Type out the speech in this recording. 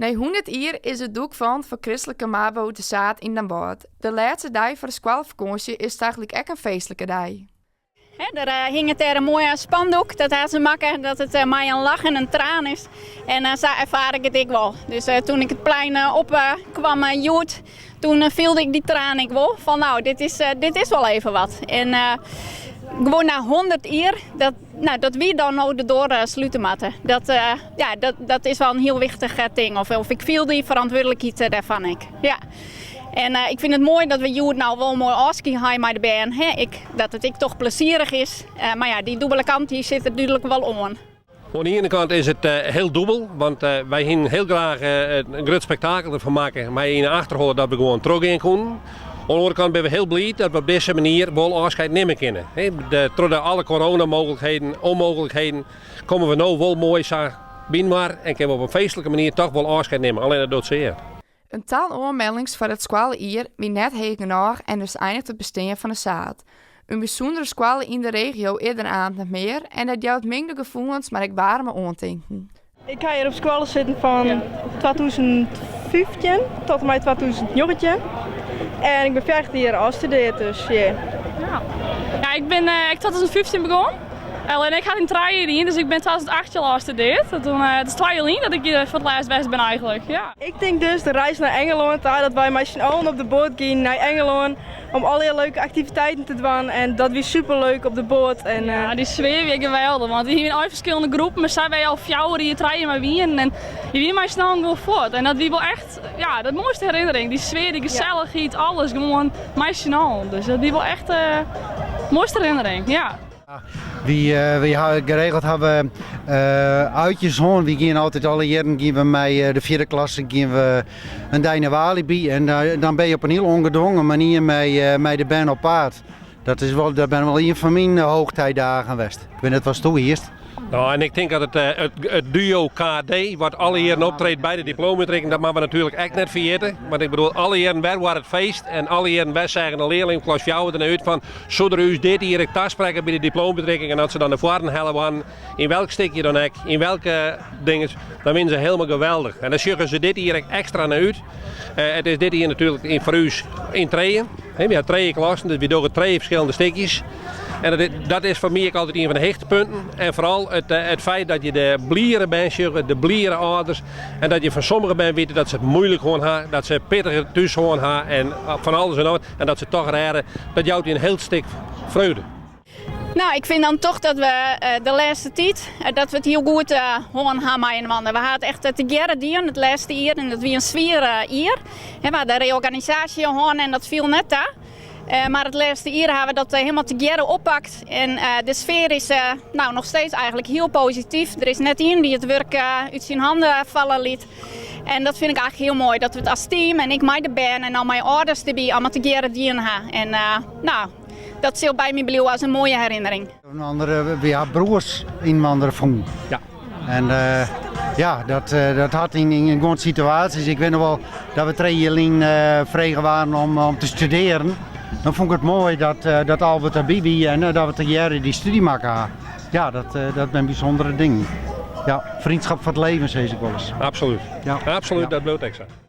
Nei 100 jier is it doek fallen foar kristlike mavo De Saad yn Damwâld. De lêste dei foar de skoalfakânsje is tagelyk ek in feestlike dei. Der hinget dêr in moai spandoek, dat ha se makke, dat it mei in lach en in traan is. En sa erfaar ik it ek wol. Dus toen ik it plein op kwam hjoed, toen fielde ik dy traan ek wol. Fan nou, dit is, dit is wol even wat. En gewoan nei 100 jier, dat, nou, dat wy dan no de doar slute moatte. Dat, ja, dat, dat is wol in hiel wichtich ding. Of, of ik fiel dy ferantwurdlikheid dêrfan ek. Ja. En ik fyn it moai dat we hjoed no wol moai ôfskie ha mei de bern. Hè? Ik, dat it ek toch plezierich is. Mar ja, dy dûbele kant dy sit der dúdlik wol oan. Oan de iene kant is it hiel dûbel, want wy hienen hiel graach in grut spektakel derfan makke mei yn 'e achterholle dat we gewoan trochgean koenen. Oan de oare kant binne we hiel bliid dat we op dizze manier wol ôfskeid nimme kinne. Troch de alle coronamooglikheden, onmooglikheden, komme we no wol moai sa byinoar en kinne we op in feestlike manier toch wol ôfskeid nimme. Allinne dat docht sear. In tal oanmeldings foar it skoaljier wie net heech genôch en dus einiget it bestean fan De Saad. In bysûndere skoalle yn de regio is der aanst net mear en dat jout mingde gefoelens mar ek waarme oantinken. Ik ha hjir op skoalle sitten fan 2015 tot en mei 2019 en ik bin 14 jier ôfstudeard, dus yeah. Ja, ik bin ek 2015 begûn. Allinne ik ha yn trije jier dien, dus ik bin 2018 al ôfstudeard. It is twa jier lyn dat ik hjir foar it lêst west bin eigenlik. Ja. Ik tink dus de reis nei Engelân ta, dat wy mei syn allen op de boat gienen nei Engelân om allegear leuke aktiviteiten te dwaan en dat wie super leuk op de boat. En, Ja, dy sfear wie geweldich, want we hienen allegear ferskillende groepen, mar sa wy al fjouwer jier, trije jier mei wienen en je wienen mei syn allen gewoan fuort. En dat wie wol echt, ja, de moaiste herinnering. Dy sfear, dy gesellichheid, alles gewoan mei syn allen. Dus dat wie wol echt de moaiste herinnering, ja. Wy, wy ha geregeld hawwe uitjes hân. Wy gean altyd alle jierren gean we mei de fjirde klasse gean we in dei nei Walibi en dan bin je op in hiel ongedwongen manier mei, mei de bern op paad. Dat is wol, dat binne wol ien fan myn hoogtijdagen west. Ik wit net watsto hiest. Nou, en ik tink dat it, eh, it, it duo KD, wat alle jierren optreedt by de diplomaútrikking, dat moatte we natuerlik ek net ferjitte. Want ik bedoel, alle jierren wer waar it feest en alle jierren wer seagen de learlingen klas fjouwer der nei út fan, soe der ús dit jier ek tasprekke by de diplomaútrikking en as se dan nei foaren helle waarden, yn welk stikje dan ek, yn welke dinges, dan wienen se hielendal geweldich. En dan sjogge se dit jier ek ekstra nei út. Eh, it is dit jier natuerlik yn, foar ús yn trijen. Wy ha trije klassen, dus wy dogge trije ferskillende stikjes. En dat, dat is foar my ek altyd ien fan de hichtepunten. En foaral it, eh, it feit dat je de bliere bern sjogge, de bliere âlders. En dat je fan sommige bern witte dat se it muoilik hân ha, dat se pittiger thús hân ha en fan alles en noch wat. En dat se toch rêde, dat jout je in hiel stik freugde. Nou, ik fyn dan toch dat we de lêste tiid dat we it hiel goed hân ha mei-inoar. We ha it echt tegearre dien it lêste jier en dat wie in swier jier. We ha de reorganisaasje hân en dat fiel net ta. Mar it lêste jier ha we dat hielendal tegearre oppakt en de sfear is nou, noch steeds eigenlik hiel posityf. Der is net ien dy't it wurk út syn hannen falle lit. En dat fyn ik eigenlik hiel moai, dat we it as team en ek mei de bern en dan mei âlders derby allegear tegearre dien ha. En nou, dat sil by my bliuwe as in moaie herinnering. Een andere, wy ha broers yn andere fûn. Ja. En uh, ja, dat, uh, dat hat yn, yn guon situaasjes. Ik wit noch wol dat we trije jier lyn uh, frege waarden om, om te studearjen. Dan fûn ik it moai dat, uh, dat Albert derby wie en dat we tegearre dy studie makke ha. Ja, dat, dat binne bysûndere dingen. Ja, vriendschap foar it leven, sis ik wolris. Absolút. Ja. Absolút, Ja. dat bliuwt ek sa.